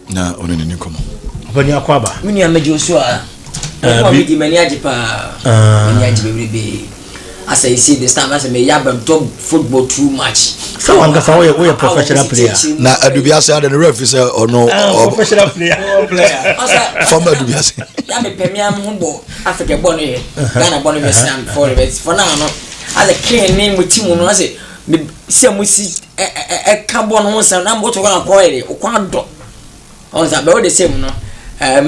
Na ɔne ne ni nkɔmmɔ. Ɔpɛni akɔ aba. Me nua mɛgye wo so a. Ɛkɔ a medi m'ani agye paa. M'ani agye bebrebe. Asɛ you see this time asɛ meyɛ abɛdɔ football too much. Sɛ wankasa woyɛ professional player. Na Adubiase ade no refi sɛ ɔno professional player. Fama Adubiase. Ya mepɛ me am ho bɔ Africa bɔ no yɛ. Ghana bɔ no yɛ sɛ for but for now no asɛ ken ne mo ti mu no asɛ me sɛ mo si ɛka bɔ no ho nsɛm na mo to kɔ akɔ yɛ de okɔ adɔ. Ɔn sɛ bɛwɔ the same no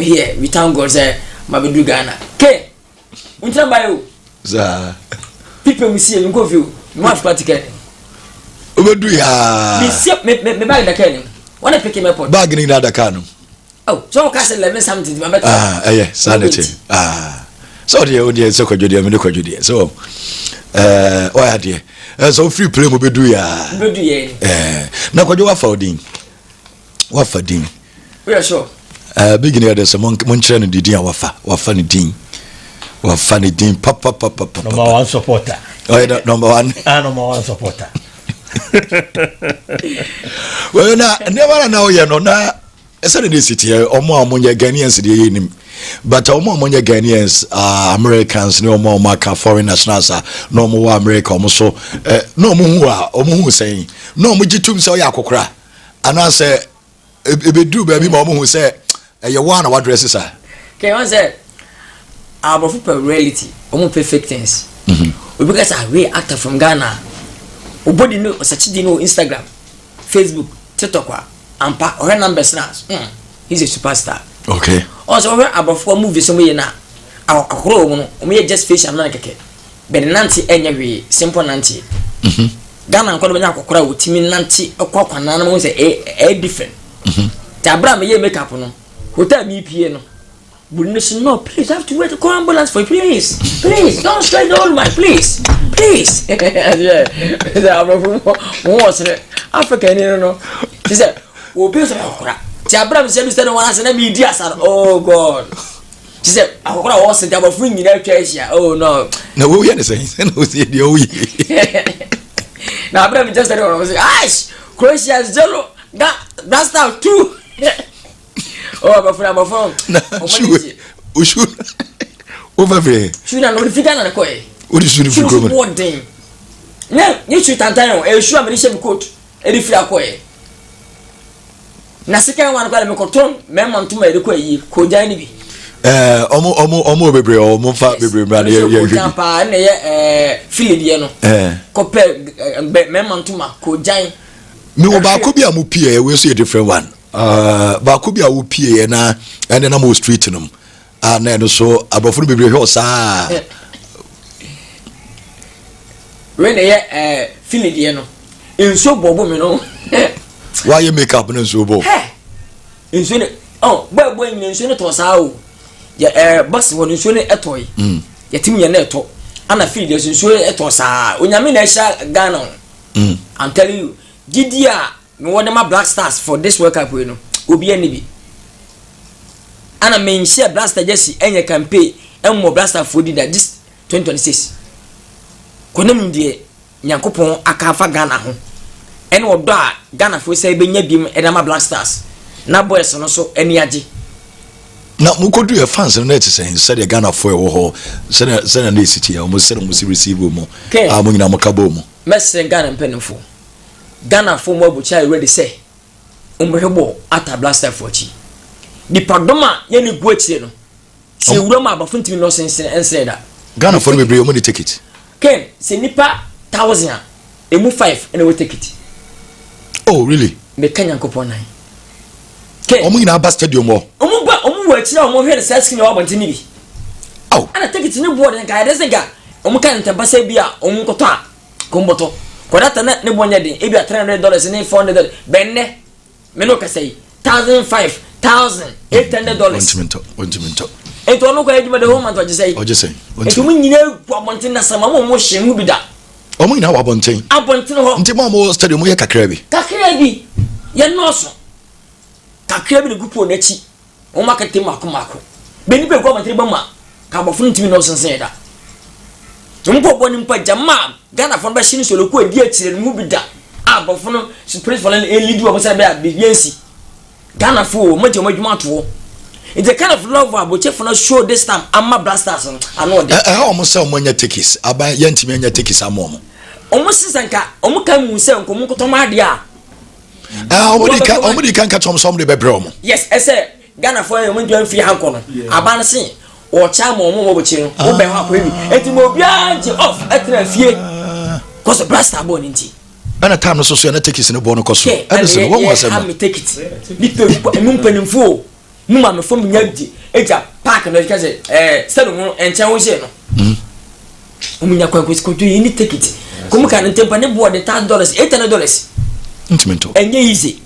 here we thank God sɛ ma bɛ du Ghana. Ke ntina ba yi o. Saa. Pipe mu sie mi nkɔ fi o. Mi wa fikɔ ti kɛ. O bɛ du yaa. Mi sie mi mi mi bag da kɛ ni. Wɔn na peke mi airport. Bag ni nyinaa da kaa no. Oh, so wɔn ka sɛ 11 something ti ma bɛ tɔ. Ah, ɛyɛ saa na ɛkyɛ. Ah, sɛ ɔdeɛ ɔdeɛ sɛ kwadwo deɛ mi ne kwadwo deɛ sɛ ɛɛ ɔyɛ adeɛ ɛɛ sɛ ofiri plane mu bɛ du yaa. Bɛ du yɛ ni. Ɛɛ na kwadwo wafa ɔdin. Wafa din. Woyɛ sure? Big ne yɛde sɛ monkyerɛ no ne din a wafa. Wafa ne din. Wafa ne din papapapapa. Number one supporter. Ɔyɛ number one. Ah, number one supporter. Wɔyɛ na nneɛma na na ɔyɛ no na ɛsɛ ne de si teɛ ɔmo a ɔmo nyɛ Ghanaians deɛ yɛ nim, but ɔmo a ɔmo nyɛ Ghanaians, Americans ne ɔmo a ɔmo aka foreign nationals a na ɔmo wɔ America, ɔmo so na ɔmo hu a ɔmo hu sɛn na ɔmo gye tum sɛ ɔyɛ akokora anaasɛ ebeduru baabi ma ɔmo hu sɛ ɛyɛ wɔn a na wadress saa? Kɛ wɔn sɛ aborɔfo pɛ reality, wɔn pɛ fake things. Obi ka sɛ wei actor from Ghana, obodi no ɔsɛkyi di no wɔ Instagram, Facebook, TikTok a ampa ɔhwɛ numbers na he's a superstar. Ɔn sɛ ɔhwɛ aborɔfo movies ɔmo yɛ na akɔkɔrɔ wɔ mu no, ɔmo yɛ just facial no kɛkɛ bɛn nante ɛnyɛ hwee, simple nante. Ghana nkɔ no bɛnya akɔkɔrɔ a wɔtumi nante ɛkɔ akwanaa no mo sɛ ɛyɛ different. Te abira mi yɛ makeup no, hotel mi pie no, Buli so, "No, please, I have to wait, call ambulance for you. Please, please, don't stress the old man, please, please." Aborɔfo mo wɔ sere Africa ni no ti sɛ obi sɛ akɔkora ti abira mi sɛ bi sɛ ne wɔn ase na mi di asa no, oh God, ti sɛ akɔkora a wɔsɛ ti aborɔfo nyinaa atwa ahyia, oh no. Na wo yɛ ne sɛn sɛ na o si deɛ o yɛ? Na abira mi just sɛ wɔn sɛ ash Croatia 0, Black 2. Oh, aborɔfo na aborɔfo. Na shoe o, shoe o fɛ fɛ. Shoe na ɔde fi Ghana ne kɔ yɛ. O de shoe ni fi kurom. Shoe bɔ den ne nye shoe tantan o, ɛyɛ shoe a mede hyɛ mi coat ɛde firi akɔ yɛ. Na second one kɔ de mi kɔ tɔn mɛɛma ntoma yɛde kɔ ayi kogyan ni bi. Ɛɛ, ɔmo bebree, ɔmo fa bebree mra ne yɛ yɛ hwɛ bi. Paa ɛna yɛ fili deɛ no. Kɔpɛ ɛɛ mɛɛma ntoma kogyan. Mi wɔ baako bi a mo pie yɛ, wei nso yɛ different one. Baako bi a wo pie yɛ na ɛne nam wɔ street no mu a na ɛno so aborɔfo no bebree hwɛ ɔsaa. Wei na yɛ fili deɛ no, nsuo bɔ bɔ mi no. Wayɛ make up no, nsuo bɔ. Hɛ, nsuo ne ɔ bɔɛ bɔɛ nyina nsuo ne tɔ saa o. Yɛ bɔs wɔ no, nsuo ne ɛtɔ yi. Yɛtim yɛ na ɛtɔ ana fili deɛ so nsuo ɛtɔ saa. Onyame na ɛhyɛ Ghana o. I'm telling you, gidi a mewɔ de ma Black Stars for this World Cup wei no, obi ani bi ana menhyɛ Black Star jersey ɛnyɛ campaign ɛmmɔ Black Star foɔ di da. This 2026 kɔnam deɛ Nyankopɔn aka afa Ghana ho ɛne ɔdɔ a Ghanafoɔ sɛ bɛnya bi mu ɛde ama Black Stars na boys no so ani agye. Na mokɔdu yɛ fans no na ɛte sɛn, sɛdeɛ Ghanafoɔ ɛwɔ hɔ, sɛdeɛ na ɛsi teɛ, ɔmo sɛdeɛ ɔmo si receive mu a mo nyinaa moka bɔ mu? Mɛsrɛ Ghana mpanimfoɔ, Ghanafoɔ mu abɔkyi ayɛ ready sɛ wɔbɛhwɛ bɔ ata Black Stars foɔ akyi. Nipadɔm a yɛne gu akyire no sɛ ewura mu a, aborɔfo ntumi nɔ nsene da. Ghanafoɔ no bebree ɔmo ne ticket? Ken, sɛ nipa 1,000 a, emu five ɛna ɛwɔ ticket. Oh, really? Meka Nyankopɔn nan. Ken, ɔmo nyinaa ba stadium hɔ? Ɔmo ba, ɔmo wɔ akyire a ɔmo hwɛ no saa screen a ɛwɔ abɔnten no bi. Oh. Ɛna ticket ne boɔ de nka yɛde sɛ nka ɔmo ka ntɛmpa sɛ bi a ɔmo nkɔtɔ a kò mbɔtɔ kɔdata na ne bɔ nyɛ den, ebi a $300 ne $400 bɛnnɛ me no kasa yi 1,500, $1,800. Ɔntumi ntɔ, ɔntumi ntɔ. Nti ɔno kɔ adwuma de whole month, ɔgye sɛ. Ɔgye sɛ? Nti ɔmo nyinaa gu abɔnten na sɛ ma mo hyɛ mu bi da. Ɔmo nyinaa wɔ abɔnten? Abɔnten hɔ. Nti mo a mo wɔ stadium mo yɛ kakra bi? Kakra bi, yɛ nɔɔso kakra bi na gu pole n'akyi. Wɔn akete mako mako bɛ nipa egu abɔnten ba mu a ka abɔfo no ntumi nɔɔso nsɛn da. Wɔn kɔ bɔ nipa gyama a Ghanafoɔ no bɛhyɛ no solo adi akyire no mu bi da a abɔfo no polisifoɔ no elidi wɔn sɛ bɛyɛ a biribi nsi. Ghana fo o, wɔn agya wɔn adwuma ato hɔ. Nti the kind of love a aburokyefo no show this time ama Black Stars no, ano ɔden. Ɛha wɔn sɛ wɔn anya tickets, aban yɛntumi anya tickets ama wɔn. Wɔn si sɛ nka wɔn ka mu sɛ nka wɔn nkotɔ wɔn adeɛ a. Wɔn di kan wɔn di kan ka kyerɛ wɔn sɛ wɔn de bɛbrɛ wɔn. Yes, ɛsɛ Ghana fo yɛ wɔn ntumi nfiri ha nkɔ no, aban no se wɔkyɛ ama wɔn wɔ wɔkyi no, wɔbɛn hɔ akɔ ebi. Nti mo obiara gye off ɛtena fie, kɔsɔ Black Star bɔɔl ne nti. Ɛna time no so so yɛ na tekisi no bɔ no kɔ so. Ɛna sɛ wɔn asɛm no. Me tekiti nipa emu mpanimfo o mu maamefo mu nya gye egya park no ɛka sɛ ɛɛ stadium no nkyɛn ho hyɛ no. Wɔn nya kwan kosi kojú yi ni tekiti kɔmu ka ne ntɛmpa ne boɔ de $1,000, $800. Ntumi nto. Ɛnyɛ easy.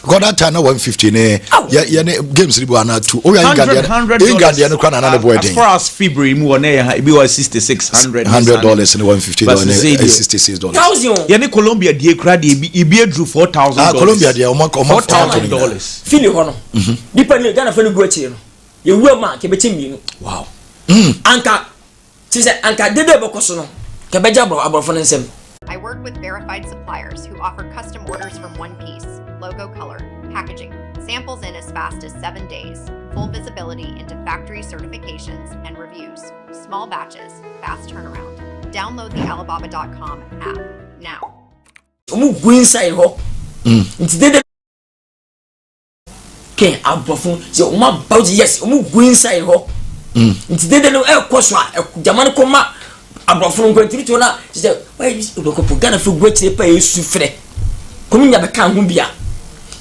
Because that time na 150 ne yɛ yɛ ne games ni bi wa na two. Oya England deɛ, England deɛ no kora na na ne boɔ den. As far as February mu wɔ na yɛ ha ebi wɔ 66, 100. $100 ne $150 ne $66. Thousand o. Yɛ ne Colombia deɛ kura deɛ ebi ebi aduru $4,000. Ah, Colombia deɛ ɔmo $4,000. Fili hɔ no. Nipa ni Ghana fɛ no gu akyire no. Yɛ wura mu a kɛbɛkyɛ mmienu. Wow. Anka ti sɛ anka dede bɛkɔ so no kɛbɛgye aborɔfo no nsam. I work with verified suppliers who offer custom orders from one piece, logo color, packaging, samples in as fast as 7 days, full visibility into factory certifications and reviews, small batches, fast turnaround. Download the Alibaba.com app now. Ɔmo gu inside hɔ. Nti dede kɛn aborɔfo sɛ ɔmo aba wo yes, ɔmo gu inside hɔ. Nti dede no ɛkɔ so a gyama no kɔ ma aborɔfo no nkwantiri to na sɛ wɔyɛ ɔbɛkɔpɔ Ghana fo gu akyire pa esu frɛ kɔmi nya bɛka ho bia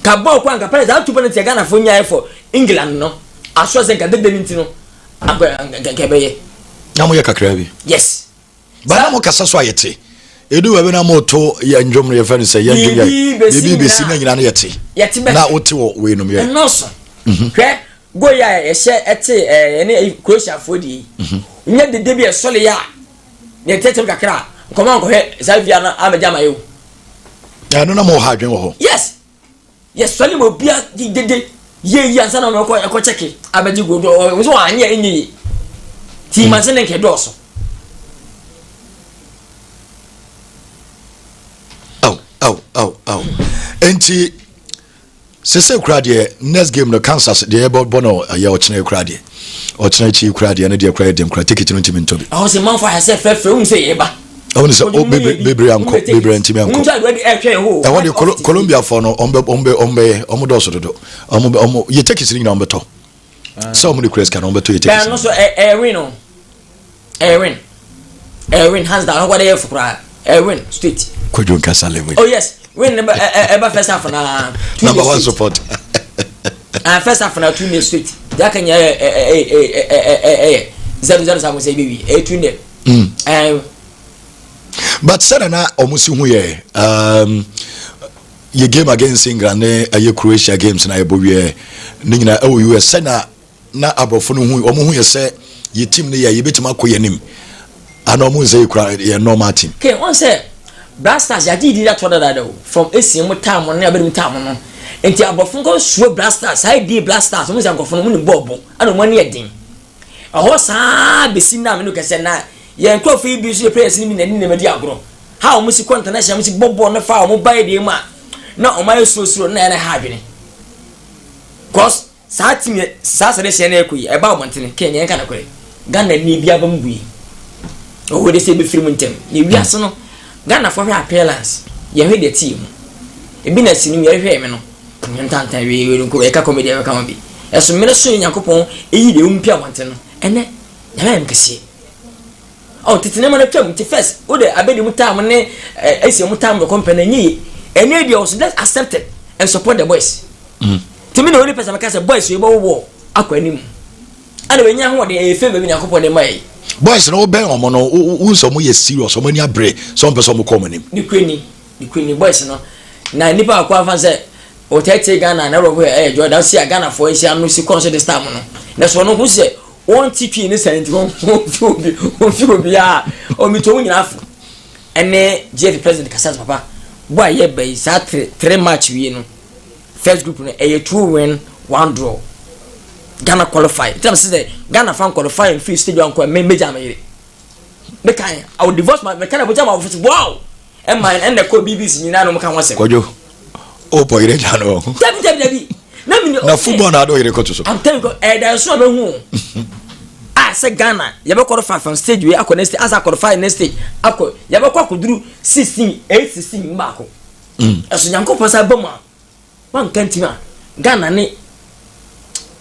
ka bɔɔl kɔ anka pɛrɛ saa tu pɛrɛ nti Ghana fo nya fɔ England no aso sɛ nka dede no nti no akɔ nka ɛbɛyɛ. Na mo yɛ kakra bi. Yes. Ba na mo kasa so a yɛte. Edu baabi na mo to yɛ ndwom no yɛfrɛ no sɛ yɛ ndwom yɛ biribi besi na nyinaa no yɛte. Yɛte bɛ. Na wote wɔ wei nom yɛ. Ɛnɔɔso. Hwɛ goal yi a yɛhyɛ ɛte ɛɛ ɛne Croatia foɔ di yi. Nyɛ dede bi ɛsɔle yɛ a yɛtɛtɛm kakra a nkɔmɔ nkɔhwɛ saa via no amagya ama yɛ o. Ɛno na mo ha adwene wɔ hɔ. Yes. Yɛsɔle ma obia dede yie yie ansa na wɔn ɛkɔ ɛkɔ kyɛke abɛgye goal do ɔwɔ sɛ wɔn anyɛ ɛnyɛ yie. Ti ma se ne nkɛ dɔɔso. Aw aw aw aw nti sese kura deɛ next game no Kansas deɛ yɛbɔ bɔ no ɛyɛ ɔkyena kura deɛ ɔkyena akyi kura deɛ ne deɛ kura yɛ den kura ticket no ntumi ntɔ bi. Ɔwɔ sɛ manfo ahɛ sɛ fɛfɛ ohun sɛ yɛba. Ɔwɔ sɛ o bebree ankɔ, bebree ntumi ankɔ. Ɛhɔ de Colombia fɔ no ɔmo bɛ ɔmo bɛ ɔmo bɛyɛ ɔmo dɔɔso dodo, ɔmo bɛ ɔmo yɛ ticket no nyinaa ɔmo bɛtɔ sɛ ɔmo de kura sika no ɔmo bɛtɔ yɛ ticket. Bɛn no so ɛɛ win o, ɛɛ win, ɛɛ win hands down, ɔkɔ de yɛ fo koraa, ɛɛ win straight. Kwadwo Nkasa level. Oh yes, win ne ba ɛ ɛba first half na. Number one support. Ah, first half na 2-0 straight. Deɛ aka nyɛ ɛ ɛ ɛ ɛ ɛ ɛ 0-0 saa mo sɛ ebi wi ɛyɛ 2-0. Ɛɛ. But sɛdeɛ na ɔmo si hu yɛ yɛ game against England ne ɛyɛ Croatia games na yɛbɔ wiɛ ne nyinaa ɛwɔ US, sɛnea na aborɔfo no hu ɔmo hu yɛ sɛ yɛ team no yɛ yɛbɛtumi akɔ yɛ anim ana ɔmo nsɛ yɛ kura yɛ normal team. Okay, wɔn sɛ Black Stars yagye di ato dadaada o from esi mu time no ne abɛn mu time no nti aborɔfo nkɔ suo Black Stars saa di Black Stars wɔn sɛ nkorɔfo no wɔn ni bɔɔl bɔ ɛna wɔn ani yɛ den ɛhɔ saa besi nam no kɛsɛ na yɛn nkorɔfo yi bi nso yɛ players ni bi na ɛne nneɛma di agorɔ ha wɔn si kɔ international wɔn si bɔ bɔɔl no fa wɔn ba yɛ deɛ mu a na wɔn ayɛ surosuro na yɛn na ha adwene cause saa team yɛ saa sɛ ne hyɛn na ɛkɔ yi ɛba ɔmɔntene kɛn yɛn ka na korɛ Ghana ni bi aba mu bue ɔwɔ de sɛ ebɛfiri mu ntɛm na ewiase no Ghana fo hwɛ appearance yɛn hwɛ deɛ ti mu ebi na si no yɛhwɛ yɛ me no ntantan wei wei nko ɛka comedy ɛka ho bi ɛso mmerɛ so yɛ Nyankopɔn eyi deɛ ɔmu pia ɔmɔntene no ɛnɛ nyame ayɛ m kɛseɛ ɔ tete nneɛma no twam nti first wo de abɛdi mu time ne ɛsi mu time bɛkɔ mpɛ na ɛnyɛ yie ɛnɛ deɛ ɔso let's accept it and support the boys. Tumi na only person mɛka sɛ boys yi bɛwɔ akɔ anim ɛna wɔnya ahoɔden ɛyɛ favour bi Nyankopɔn de ma yɛ. Boys no wobɛn wɔn no wohu sɛ wɔn yɛ serious, wɔn ani abere sɛ wɔn pɛ sɛ wɔn kɔ wɔn anim. Ne kure ni ne kure ni boys no na nipa akɔ afa sɛ ɔtɛtɛ Ghana na ɛwɔ hɔ ɛyɛ Jordan si a Ghana foɔ nhyia no si kɔn so this time no na so ɔno ho sɛ wɔn ti twi ne sɛ nti wɔn fi obi wɔn fi obi a wɔn ti wɔn nyinaa fo ɛne GFA president kasa papa boy yɛ bɛyi saa three match wie no. First group no ɛyɛ two win one draw, Ghana qualify nti na sɛ sɛ Ghana fan qualify nfiri stage one kɔ mɛ mɛgya mɛ yere mɛ kan I will divorce my mɛ kan abogya ma wɔfɔ wow ɛma ɛna kɔ BBC nyinaa na wɔn ka ho asɛm. Kwadwo o pɔ yere gya no. Dabi dabi dabi na Na football na ade ɔyere kɔto so. I'm telling you, ɛda nso a bɛhu o. A sɛ Ghana yɛbɛ qualify from stage wei akɔ next stage, asa qualify next stage akɔ, yɛbɛkɔ akɔduru 16, 8, 16 mu baako. Ɛso Nyankopɔn sa ba mu a wanka ntimi a Ghana ne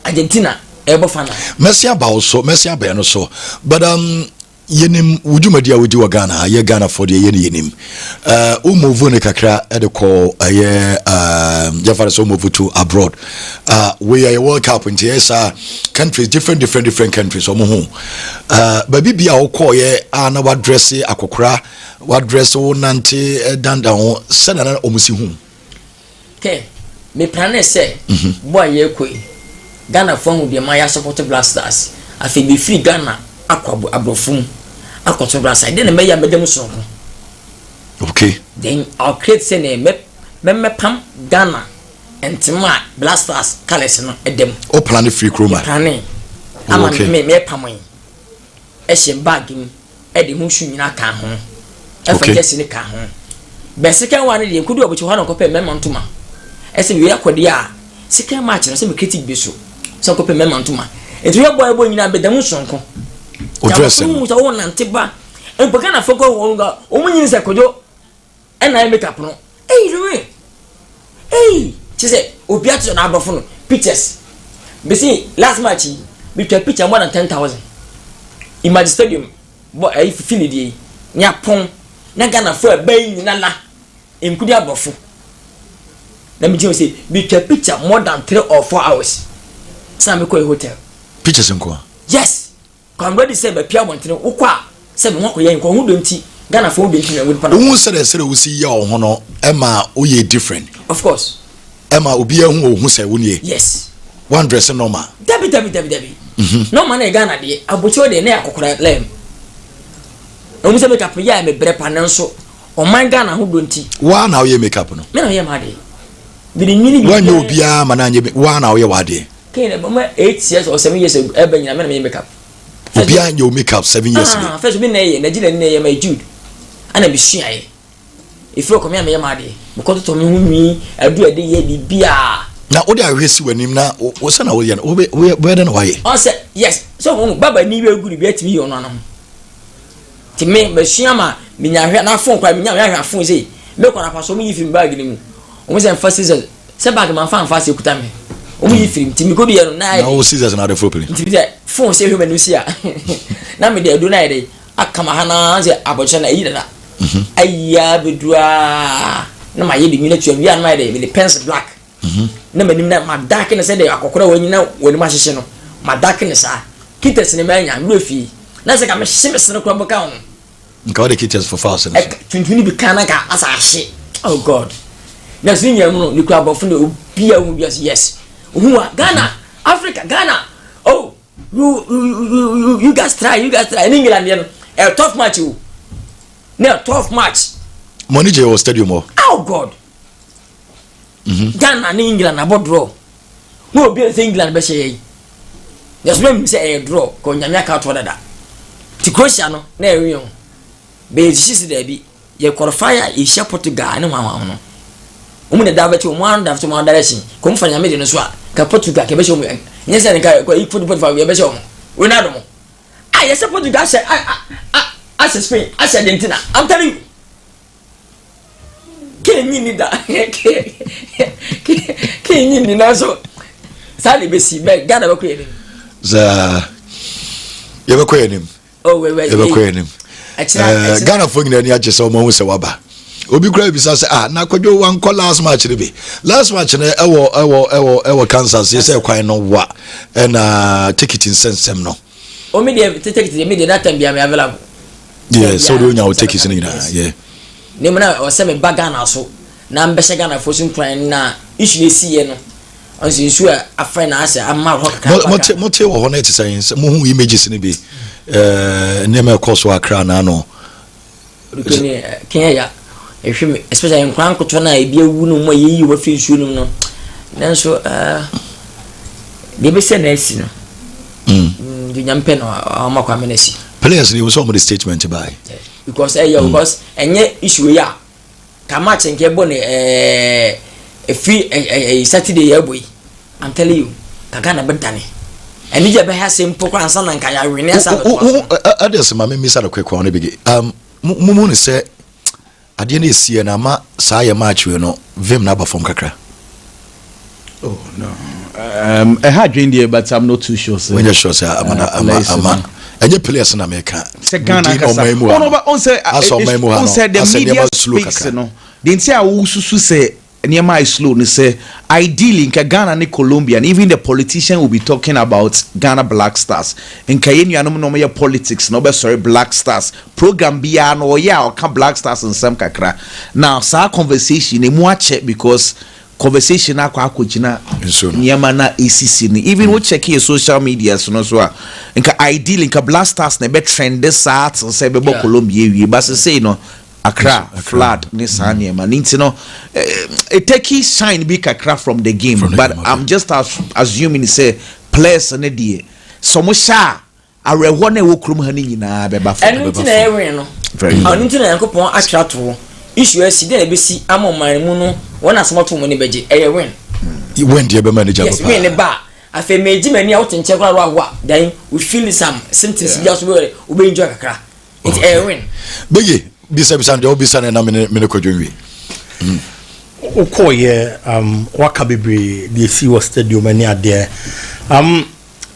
Argentina ɛbɔ final. Mɛsi aba wo so, mɛsi aba no so, but yɛnim wo dwumadi a wodi wɔ Ghana ha. Yɛ Ghanafoɔ deɛ, yɛne yɛnim wo move ne kakra ɛde kɔ ɛyɛ yɛfa no sɛ wo move to abroad. Wei ɛyɛ World Cup, nti ɛyɛ saa countries, different different different countries ɔmo ho baabi bi a wokɔɔyɛ a na wadress akɔkora, wadress wo nante dandan ho sɛdeɛ na ɔmo si hu. Kɛ mepra ne sɛ bɔ a yɛrekɔ yi, Ghanafoɔ ahu deɛ ma yɛasupport Black Stars. Afei mefiri Ghana akɔ aborɔfo mu akɔto Black Stars deɛ na mɛyɛ a mɛda mu sononko. Then I'll create sɛ ne mɛ mɛmɛpam Ghana ntoma a Black Stars colours no ɛda mu. Wo plan firi kurom a prane ama. Me mɛpam yi ɛhyɛ bag mu, ɛde ho su nyinaa ka ho, ɛfa jersey ne ka ho. Bɛ second one no deɛ, nkodu abɔkyi hɔ na nkɔpɛ mɛma ntoma ɛsɛ wei akɔdeɛ a second match no sɛ me creative bi so sɛ nkɔpɛ mɛma ntoma, nti wei bɔ ɛbɔ nyinaa bɛda mu sononko. O dress no. Sɛ wɔn nante ba mpo Ghana fo kɔ wɔn nga wɔn nyini sɛ Kodwo ɛna ayɛ makeup no, eyi no eyi kyerɛ sɛ obi ato na aborɔfo no pictures besi. Last match yi, bitwa picture more than 10,000. Imagine stadium bɔ ɛyi fili deɛ yi ní apɔn na Ghana fo ɛbɛ yi nyina la nkudi aborɔfo na mi gyina sɛ bitwa picture more than 3 or 4 hours sanni mi kɔ yi hotel. Pictures nko a? Yes, kwan ready sɛ bɛpia abɔntene wokɔ a sɛ me ho akɔyɛ nkɔ ho do nti Ghana fo ho do nti na ɛwɔ nipa na. Wohu sɛdeɛ wosi yɛ wo ho no ɛma woyɛ different. Of course. Ɛma obiara hu ohu sɛ wo nie. One dress normal. Dabi, dabi, dabi, dabi, normal na yɛ Ghana deɛ, abɔkyɛw deɛ ne yɛ akɔkora lɛm ɛmu sɛ makeup yɛ a mebrɛ pa ne nso ɔman Ghana ho do nti. Waa na woyɛ makeup no? Me na ɔyɛ maa deɛ mede nwini. Woanyɛ obiara ma no anyɛ waa na woyɛ w'adeɛ? Kane na bɛma 8 years or 7 years ago ɛbɛ nyina me na meyɛ makeup. Obiara nyɛ wo makeup 7 years ni? Ah, first obi na ɛyɛ Nigeria ni na ɛyɛ ma Jude ana mesuaeɛ ɛfiri ɔkɔ me a meyɛ maa deɛ mekɔtotɔ me ho nwi adu ɛde yɛ biribiaa. Na wode ahwehwɛ si w'anim na wo sɛ na woyɛ no wobɛyɛ dɛ na wayɛ? Ɔsɛ yes, sɛ ɔno baba ni bɛ gu ne bi atumi yɛ ɔno ano ho nti me masua ma menya ahwɛ na phone kora menya ahwɛ phone sɛ mekɔ na pa so ɔmo yi firi bag ne mu, ɔmo sɛ mfa scissors sɛ bag ma mfa sɛ kuta me, ɔmo yi firi nti mekɔdu yɛ no na ayɛ Na wo scissors na ade foro pili? Nti bi sɛ phone sɛ ehwɛ m'anim si a na mede adu na ayɛ dɛ akama ha na sɛ abɔkyerɛ na ayi dada ayi a bɛduru a na ma yɛ de nwina tua wia na ma yɛ dɛ mede pencil black na m'anim na ma dark ne sɛ de akɔkora wɔn nyina wɔn anim ahyehyɛ no, ma dark ne saa kitas ne ma anya nwura fie na sɛ ka me hye me sene kora bɛka ho. Nka wode kitas fofa ase no so. Ɛka tuntum no bi kan na ka asa ahye. Oh God, na so nyɛ mu no ne kura abɔfo no obi a ohun bi ase. Yes, ohun wa Ghana, Africa, Ghana, oh, you guys try, you guys try. Ɛne England yɛ no ɛ tough match o, ne ɛ tough match. Mo ani gye wɔ stadium hɔ? Oh God, Ghana ne England abɔ draw na obi a sɛ England bɛhyɛ yɛ yi yɛsoma mi sɛ ɛyɛ draw kɔ Nyame aka ato dada ti Croatia no na ɛwe o bɛyɛ sisi daabi yɛ qualify a yɛhyia Portugal ne hwanhwan no wɔn na da bɛkyɛ wɔn ano da wɔn direction kɔn fa Nyame de no so a ka Portugal ka bɛhyɛ wɔn nyɛ sɛ nka kɔ yi Portugal yɛbɛhyɛ wɔn Ronaldo mo a yɛsɛ Portugal ahyɛ a ahyɛ Spain, ahyɛ Argentina. I'm telling you, kee nyi ni da kee nyi ni na so saa na ebesi bɛ Ghana bɛkɔ yɛn anim. Saa yɛbɛkɔ yɛn anim. Oh, wait, wait. Yɛbɛkɔ yɛn anim. Ɛkyerɛ ɛkyerɛ. Ghanafoɔ nyinaa ani agye sɛ ɔmo ahu sɛ waba. Obi kura bisa sɛ, ah, na Kwadwo wankɔ last match no bi? Last match no ɛwɔ Kansas yɛ sɛ kwan no wa ɛna ticket nsɛnsɛm no. O mi deɛ, ticket deɛ, mi deɛ that time bi a mi available. Yɛ sɛ wode onya wo ticket no nyinaa yɛ. Ne mu na ɔsɛ mi ba Ghana so na mbɛhyɛ Ghana fo so nkuran na issue na esi yɛ no ɔnso nsuo a afɛn na asɛ ama hɔ kakra. Mote wɔ hɔ no ɛte sɛ sɛ mohu images no bi, nneɛma ɛkɔ so Akra na ano. Kenya ya ehwɛ mi, especially nkran nkotoa na ebi ewu no mu a yɛyi wɔn afiri nsuo no mu no, nanso deɛ ebɛsɛ na esi no deɛ Nyame pɛ na ɔma kwan na esi. Players ni sɛ ɔmo de statement baa. Because ɛyɛ because ɛnyɛ issue yi a ka match nkɛ bɔ ne efiri ɛɛ Saturday yɛ bɔ yi. I'm telling you, ka Ghana bɛdane anigye bɛha sɛ mpo koraa ansa na nka yɛawene asa bɛtoa so. Ɛde sɛ ma memisa no quick one bigi mumu ne sɛ adeɛ no ɛsiɛ no ama saa yɛ match wei no vim no aba fam kakra. Oh no, ɛha adwene deɛ, but I'm not too sure sɛ. Wonyɛ sure sɛ ama na ama ama ɛnyɛ players na meka. Sɛ Ghana kasa ɔno ɔn sɛ asɛ ɔman mu ha no ɔn sɛ the media space no deɛ, nti a wosusu sɛ nneɛma ayɛ slow no sɛ ideally nka Ghana ne Colombia and even the politician will be talking about Ghana Black Stars. Nka yɛn nuanom na wɔyɛ politics na wɔbɛsɔre Black Stars program biara na ɔyɛ a ɔka Black Stars nsɛm kakra. Now saa conversation emu akyɛ because conversation akɔ akɔgyina nneɛma na esisi no. Even wo check yɛ social media so no so a, nka ideally nka Black Stars na ɛbɛ trend saa te sɛ ɛbɛbɔ Colombia ewie ba sesei no Accra flood ne saa nneɛma ne nti no it take shine bi kakra from the game. From the but game, okay. I'm just assuming sɛ players ne deɛ sɛ ɔmo hyɛ a, awerɛhoɔ na ɛwɔ kurom ha no nyinaa bɛba fam. Ɛno nti na ɛwɛn no. Ɛno nti na Nyankopɔn atwerɛ ato hɔ issue asi deɛ na ɛbɛsi ama ɔman mu no, wɔn asɛm ato wɔn ani bɛgye ɛyɛ win. Win deɛ bɛma ne gya. Yes, win ne ba a, afei megye m'ani a wote nkyɛn koraa wahoa, then we feel some symptoms bi aso bɛyɛ wobɛ enjoy kakra, nti ɛyɛ win. Bɛye bisabisa no deɛ wobisa no na mene kɔdwo nwie. Wokɔɔyɛ waka bebree deɛ si wɔ stadium ne adeɛ.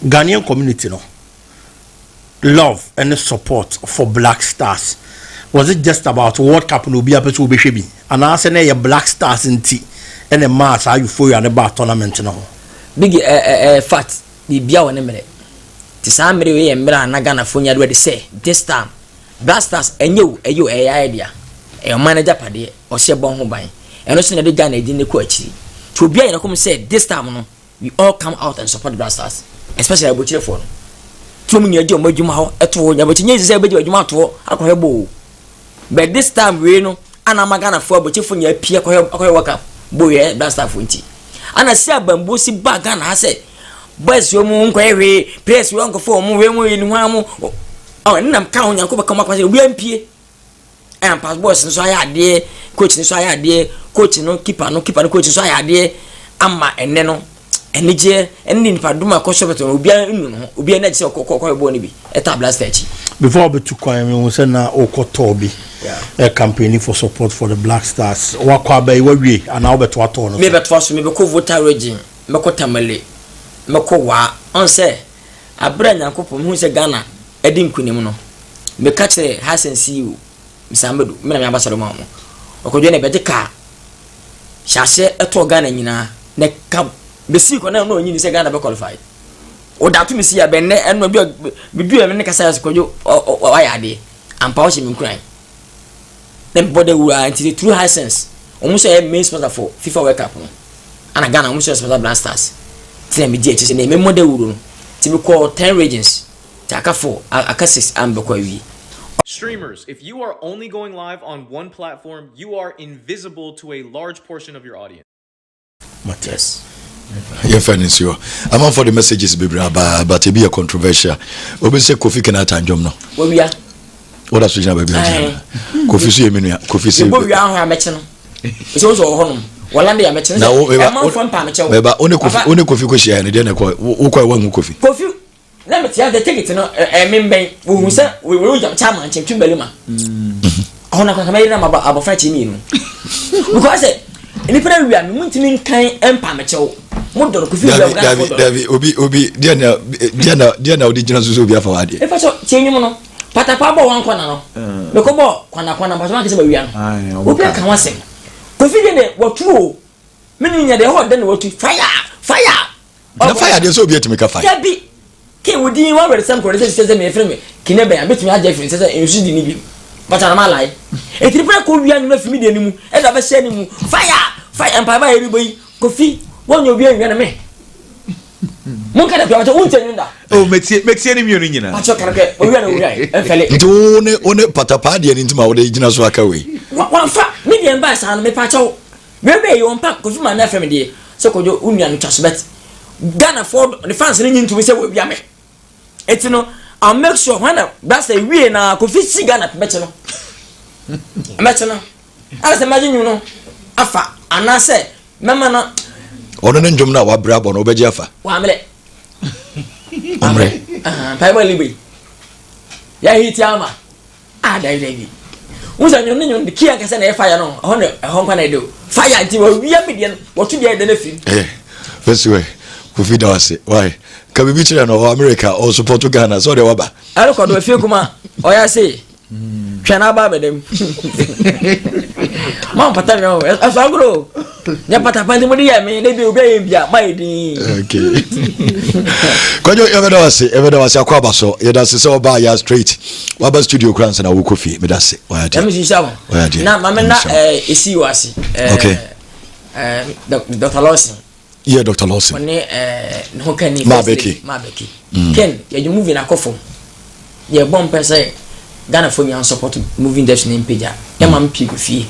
Ghanaian community no love and support for Black Stars, was it just about World Cup na obi apɛ sɛ wobɛhwɛ bi, anaasɛ na ɛyɛ Black Stars nti ɛna maa saa euphoria ne baa tournament no ho? Big ɛ ɛ ɛ fact, biribia wɔ ne mmerɛ te. Saa mmerɛ wei yɛ mmerɛ a na Ghanafoɔ nya ready sɛ this time Black Stars ɛnyɛ o, ɛyɛ o, ɛyɛ ayɛ dea, ɛyɛ ɔman no agyapadeɛ, ɔhyɛ bɔn ho ban. Ɛno so na ɛde Ghana adi ne kɔ akyiri nti obiara yɛn kɔm sɛ this time no we all come out and support Black Stars, especially abɔkyerɛfoɔ no tí wɔn nyinaa gye wɔn adwuma hɔ ɛto hɔ. Nyabɔkye nyɛ sɛ ɛbɛgye adwuma ato hɔ akɔhwɛ bɔ o, but this time wei no ana ama Ghanafoɔ abɔkyerɛfoɔ nyinaa pie akɔhwɛ World Cup bɔ yɛ Black Stars foɔ. Nti ana si abambuo si ba Ghana ha sɛ boys wɔ mu nkɔyɛ hwee, players wɔ nkɔfo wɔn wei mu yi ne ho amu ɔ nnam ka ho Nyanko bɛka wɔn akɔ sɛ obiara mpie. Ɛna pass boys nso ayɛ adeɛ, coach nso ayɛ adeɛ, coach no keeper no coach nso ayɛ adeɛ ama ɛnɛ no anigyeɛ ɛne nipadom a ɛkɔ so bɛtɔ no, obiara nnu ne ho, obiara n'agye sɛ ɔkɔ kɔ bɔɔl no bi ɛta Black Star akyi. Before wobɛtu kwan, mehu sɛ na wokɔtɔɔ bi ɛ campaigning for support for the Black Stars. Wakɔ aba yi wawie anaa wobɛto atɔɔ no so? Mebɛtoa so, mebɛkɔ Volta Region, mɛkɔ Tamale, mɛkɔ Waa. Ɔn sɛ abere a Nyankopɔn mehu sɛ Ghana ɛdi nkunim no, meka kyerɛ Hisense CEO Mr Amedu, me na me ambassador ma wɔn ɔkɔdwa na ɛbɛgye kaa hyɛ aseɛ ɛtɔɔ Ghana nyinaa na ka bɛsii kɔ na ɔnyini sɛ Ghana bɛ qualify. Ɔda to me si abɛn nɛ ɛno bi a medu ɛme ne kasa yɛ sɛ Kwadwo wayɛ adeɛ ampa, ɔhyɛ me nkuran na mebɔ da wura. Nti through Hisense, wɔn nso yɛ main sponsor for FIFA World Cup no, ana Ghana wɔn nso yɛ sponsor Black Stars, nti na megye akyi sɛ na memmɔ da wuro no. Nti mekɔɔ 10 regions, nti aka four, aka six a mebɛkɔ awie. Streamers, if you are only going live on one platform, you are invisible to a large portion of your audience. Yes. Yɛmfa no nsi hɔ. Amanfoɔ de messages bebree aba, but ebi yɛ controversial. Obi sɛ Kofi Kenata ndwom no wawia. Woda so gyina baabi a gyina. Kofi so yɛ me nua Kofi sɛ mebɔ wia ho a mɛkye no ɛsɛ wo sɛ wɔ hɔnom wɔlande a mɛkye no. Na wo sɛ ɛmanfoɔ mpa mekyɛ wo. Meba wo ne Kofi, wo ne Kofi kɔhyia no deɛ na ɛkɔ wokɔ a woanhu Kofi. Kofi na mete ade ticket no ɛme mbɛn wohu sɛ wɔwɔ gyam kyɛ ama nkyɛn twem bɛlima ɔhɔ na kɔkɔmɛ yere na ma abɔfra kyɛ mmienu because sɛ nipa na wia mi mu ntumi nkan mpa mekyɛw mo dɔ no Kofi wia. Dabi, dabi, dabi. Obi deɛ na wode gyina so sɛ obi afa w'adeɛ? Efa so tie nwom no patapa bɔ wɔn kɔna no mekɔ bɔ kwana kwana mpatɔ wɔn akɛse ma wia no, obi aka ho asɛm. Kofi deɛ de wɔtu o, me ni nya deɛ ɛhɔ dɛ na wɔtu fire fire. Na fire deɛ sɛ obi atumi ka fire. Dabi, ke wo din wa wɛrɛ sɛm kɔrɔ sɛ mɛ fɛn mi kine bɛn a bɛtumi agye firi sɛ nsu di ni bi bàtà na ma la ye etiri pɛrɛ ko wia nyina fimi deɛ ni mu ɛna bɛ hyɛ ni mu fire fire mpaeba yɛ bi bɔ yi. Kofi wɔn nyɛ obi anwia na mɛ mo nka da kura bàtà wọn ntɛ nwom da. Oh, metie ne mmienu nyinaa. Bàtà karakɛ owia na owia yɛ ɛnfɛlɛ. Nti wo ne patapaa deɛ no nti ma wode gyina so aka wei? Wɔnfa me deɛ mba saa no, mepa kyɛw wei bɛyɛ wɔn pa. Kofi maa mi afɛ mi deɛ sɛ Kɔdwo wo nua no twa so bɛt Ghana fɔ ne fans no nyi ntumi sɛ wɔawia me. Eti no I'll make sure when na brasa ewie na Kofi si Ghana mɛkye no, mɛkye no ala sɛ mɛgye nwom no afa anaasɛ mɛma no. Ɔno ne ndwom no a wabrɛ abɔ no wobɛgye afa. Wammerɛ. Ɔmmerɛ. Mpaebɔ libe. Yɛahiti ama. Ah, dabi dabi. Wo sɛ nwom ne nwom de key ankasa na ɛyɛ fire no, ɛhɔ na ɛhɔ nkwa na ɛde o. Fire nti wɔawia me deɛ no, wɔto deɛ ɛdɛ no afiri. Eh, fɛsi wɛ, Kofi da wase, why? Ka biribi kyerɛ no, ɔwɔ America, ɔsupɔto Ghana, sɛ ɔdeɛ waba. Ɛrekɔ do efie kuma, ɔyɛ ase. Twɛn aba abɛdam. Ma mpata mi o, ɛsɔ agorɔ o. Nyɛ patapa nti mo de yɛ mi, na ebi obi ayɛ bi a, ma yɛ din. Okay. Kwadwo yɛbɛda wase, yɛbɛda wase akɔ aba so. Yɛda ase sɛ ɔbaa yɛ straight. Waba studio kura nsa na wokɔ fie. Meda ase. Wayɛ adeɛ. Ɛmi sisa wo. Wayɛ adeɛ. Na maame na esi wɔ ase. Okay. Dr. Lawson. Yeah, Dr. Lawson. Ɔne ɛɛ ne ho kɛni. Maa Becky. Maa Becky. Mm. Ken yɛde movie na akɔ fam. Yɛ bɔ mpɛ sɛ Ghana fo nyinaa support movie industry ne mpagya. Yɛ ma mpie kɔ fie.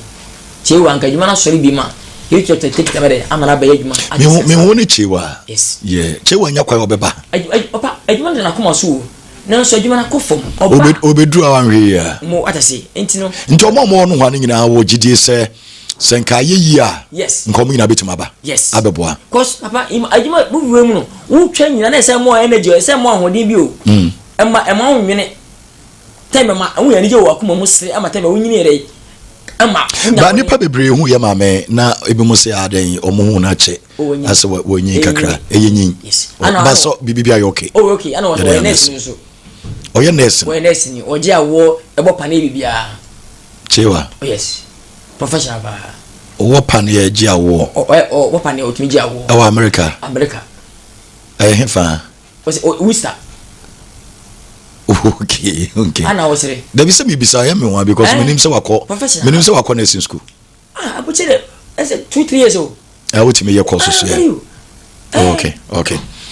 Kyewa nka adwuma no asɔre bi ma. Yɛ tu take time dɛ ama na abɛyɛ adwuma. Me hu ne Kyewa. Yes. Yeah. Kyewa nya kwan ɔbɛba. Papa adwuma no de n'akoma so o. Nanso adwuma no akɔ fam. Ɔba. Obeduru a wanhwɛ yie a. Mo atase nti no. Nti ɔmo a ɔmo wɔ nohoa no nyinaa wɔ gyidie sɛ sɛ nka ayɛ yie a yes nka ɔmo nyinaa bɛtumi aba yes abɛboa. Cause papa adwuma movie wei mu no wotwa nyina na ɛsɛ mo energy ɛsɛ mo ahoɔden bi o mm. ɛma ɛma wo nwene tɛm ɛma wo yɛ anigye wɔ akoma mu sere ɛma tɛm ɛwo nyini yɛrɛ ɛma ba nipa bebree hu yɛ maame na ebi mo sɛ adɛn ɔmo hu na kyɛ asɛ wɔnyin kakra ɛyɛ nyin ba sɔ biribi bi ayɛ okay oh okay ɛna wɔsɔ ɔyɛ nurse nso ɔyɛ nurse ɔyɛ nurse ni ɔgye awoɔ ɛbɔ pane biribiara Kyewa. Oh yes. Professional paa. Ɔwɔ paneɛ gye awoɔ. Ɔwɔ paneɛ ɔtumi gye awoɔ. Ɛwɔ America. America. Ɛyɛ he fa? Ɔsɛ Worcester. Okay, okay. Ana ɔsere. Dabi sɛ mebisa ɛyɛ me nwa because menim sɛ wakɔ. Professional. Menim sɛ wakɔ nursing school. Ah, abotire dɛ ɛsɛ 2 3 years o. Ɛ wotumi yɛ course so yɛ. Ah, okay.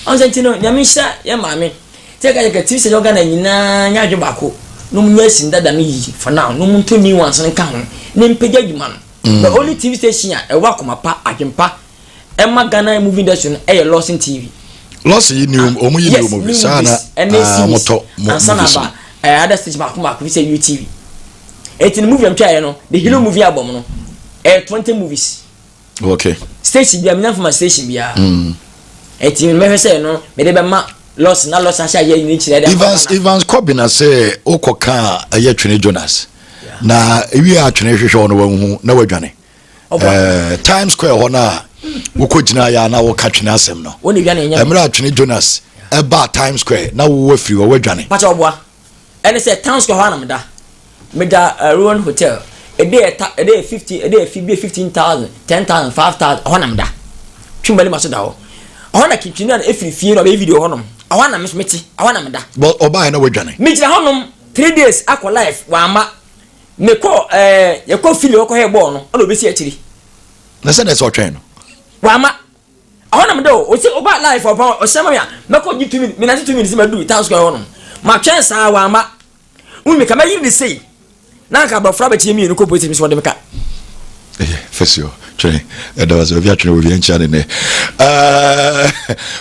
Ɔn sɛ nti no Nyame nhyira yɛ maame. Sɛ ka yɛ ka TV station Ghana nyinaa nyɛ adwe baako na ɔmo nyɛ sin dada no yi for now na ɔmo nto new ones no nka ho na mpagya adwuma no. The only TV station a ɛwɔ akoma pa adwempa ɛma Ghana movie industry no ɛyɛ Lawson TV. Lawson yi new ɔmo yi new movie saa na ɔmo tɔ ansa na ba other station baako baako bi sɛ UTV. Eti no movie a metwa yɛ no, the Hero movie album no, ɛyɛ 20 movies. Okay. Station bia menya fama station bia. Eti mɛhwɛ sɛ no mede bɛma Lawson na Lawson ahyɛ ayɛ ne kyerɛ de. Evans Evans Kɔbina sɛ wokɔ ka ɛyɛ Twene Jonas. Na ewie a Twene hwehwɛ ɔno wanhu na wadwane. Times Square hɔ no a wokɔ gyina yɛ a na woka Twene asɛm no. Mmerɛ a Twene Jonas ɛbaa Times Square na wowɔ afiri hɔ wadwane. Pakyɛ ɔboa. Ɛne sɛ Town Square hɔ a na meda. Meda Rowan Hotel. Ɛde yɛ ta ɛde yɛ 15 ɛde yɛ fi bi 15,000, 10,000, 5,000 ɛhɔ na meda. Twum bali ma so da hɔ. Ɛhɔ na kitchen na efiri fie na ɔbɛyɛ video hɔ nom. Ɛhɔ na me so mete. Ɛhɔ na meda. But ɔbaa na wadwane. Megyina hɔ nom 3 days akɔ live wamma. Mekɔ yɛkɔ fili hɔ kɔhwɛ bɔɔl no ɛna obesi akyiri. Na sɛ na ɛsɛ ɔtwɛn no. Wamma. Ɛhɔ na meda o. Ɔsi ɔba live ɔba ɔhyɛ ma me a mɛkɔ gye 2 minutes menante 2 minutes madu Town Square hɔ nom. Matwɛn saa wamma. Wumi ka mɛyere ne sei na anka abɔfra bɛkyɛ mmienu kɔ polisi mi so wɔde me ka. Ɛyɛ fɛsio twene ɛda wase obi atwene obi nkyia ne nɛ.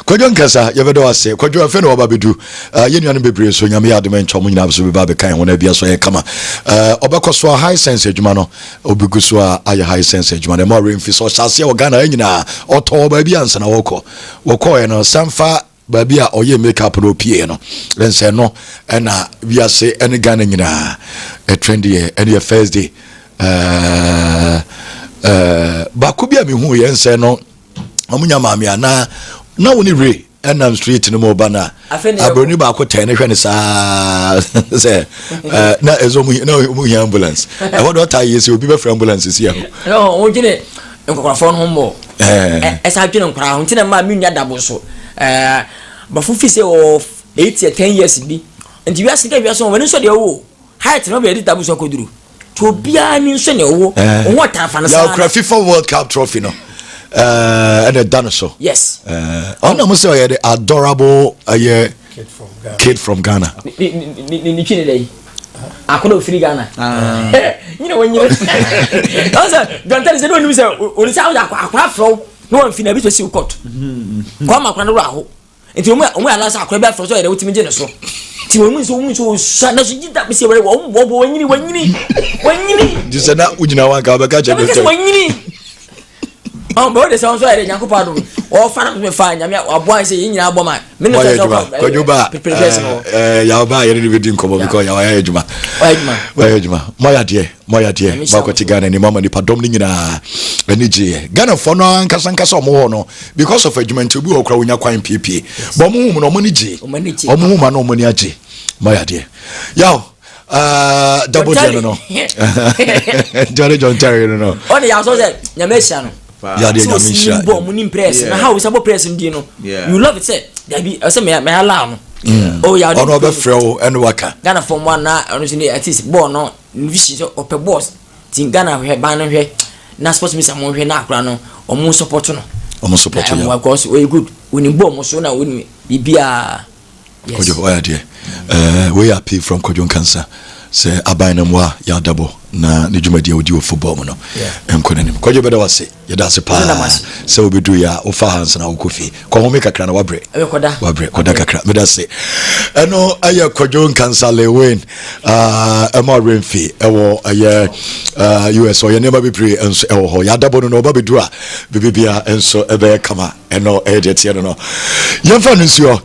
Kwadwo Nkasa yɛbɛda wase Kwadwo afei na waba bɛdu yɛ nuanom bebree nso Nyame yɛ adom nkyɛ ɔmo nyinaa so bɛba abɛka ho na abia so ayɛ kama. Ɔbɛkɔ so a Hisense adwuma no ɔbɛgu so a ayɛ Hisense adwuma no ɛma ɔwerɛ mfi sɛ ɔhyɛ aseɛ wɔ Ghana ha nyinaa ɔtɔɔ baabi ansa na wɔkɔ wɔkɔɛ no sanfa baabi a ɔyɛ makeup no opie no nsɛ no ɛna wiase ɛne Ghana nyinaa ɛtrend yɛ ɛne yɛ first day baako bi a mehu yɛ nsɛ no ɔmo nya maame a na wo ne wire ɛnam street no mu ɔba no a aburoni baako tɛn ne hwɛ ne saa sɛ na ɛsɛ ɔmo na ɔmo hia ambulance ɛhɔ de ɔtaa yɛ sɛ obi bɛfrɛ ambulance si ɛhɔ. Ɛhɔ wɔn dwene nkɔkɔrafoɔ no ho mmɔ ɛsɛ adwene nkɔra ho nti na mmaa mi nua dabo so bafo fi sɛ wɔ 8 or 10 years bi nti wiase nka wiase wɔn ani nsɔ deɛ ɔwɔ height na ɔbɛyɛ de dabo so akɔduru nti obiara ni nsɔ deɛ ɔwɔ ɔho ɔtan no saa. Yà okura FIFA World Cup trophy no ɛna ɛda no so. Yes. Ɔna mo sɛ ɔyɛ the adorable ɛyɛ kid from Ghana. Ne twi ne dɛ yi akɔdɔ ofiri Ghana nyina wɔn nyina ɔsɛ John Terry sɛ ne onim sɛ oni sɛ ɔyɛ akora frɛw na wɔn fi na ebi sɛ siw court kɔn ma akora no wura aho nti wɔn yɛ alasa akora bi afrɛ so yɛ dɛ wotumi gye ne so nti wɔn mu nso wɔn nso osua na so gyi da besi wɔn wɔn bɔ bɔ wɔn nyini wɔn nyini wɔn nyini. Nti sɛ na wogyina hɔ anka wobɛka kyerɛ sɛ wɔn nyini. Ɔn bɛ o de sɛ ɔn so ayɛ de Nyankopɔn adum ɔfa na mi fa Nyame aboa sɛ yɛn nyinaa bɔ ma mi ne Wayɛ sɛ adwuma. Kwadwo ba prepare no. Yaw ba yɛne ne bɛdi nkɔmmɔ because yaw ayɛ adwuma. Ɔyɛ adwuma. Wayɛ adwuma. Moayɛ adeɛ, moayɛ adeɛ. Nyame hyira Moakɔte mo. Ghana anim ama nipa dɔm no nyinaa ani gyeeɛ. Ghanafoɔ no ankasa ankasa ɔmo hɔ no, because of adwuma nti, obi wɔ hɔ koraa wonya kwan piepie. But ɔmo hu mu no, ɔmo ani gye. Ɔmo ani gye. Ɔmo hu mu a na ɔmo ani agye. Moayɛ adeɛ. Yaw, double deɛ no. Johnny John Terry no. Ɔne yaw sɔ sɛ Nyame ahyira no. Yaw deɛ sɛ Nyame osi nhyira. nim bɔ ɔmo nim press na how sɛ bɔ press no di no, you love it sɛ dabi ɛsɛ mɛ mɛ allow no. Oh, yaw. Ɔno ɔbɛfrɛ wo ɛne waka. Ghana fɔ mu ana ɔno nso ne at least bɔɔl no ne vision sɛ ɔpɛ bɔɔl ti Ghana hwɛ ban no hwɛ na sports minister mo hwɛ na akora no ɔmo support no. Ɔmo support na yaw. Ɛmoa because ɔyɛ good, onim bɔɔl mo so na onim biribiara, yes. Kwadwo, ɔyɛ adeɛ. Wei yɛ appeal from Kwadwo Nkansa sɛ aban no mmoa yɛ adabɔ na ne dwumadi a ɔdi wɔ football mu no nkɔ n'anim. Kwadwo, bɛda wase, yɛda ase paa Ɛna mase. sɛ wobɛduru yɛ a wofa ha nsa na wokɔ fie kɔhome kakra na wabrɛ. Ɛbɛkɔda. Wabrɛ, kɔda kakra. Meda se ɛno ɛyɛ Kwadwo Nkansa Lewin, ɛma ɔwerɛmfi ɛwɔ ɛyɛ US. Ɔyɛ nneɛma bebree nso ɛwɔ hɔ. Yɛadabɔ no na ɔba bɛduru a bibibia nso ɛbɛyɛ kama. Ɛno ɛyɛ deɛ teɛ no yɛmfa no nsuo.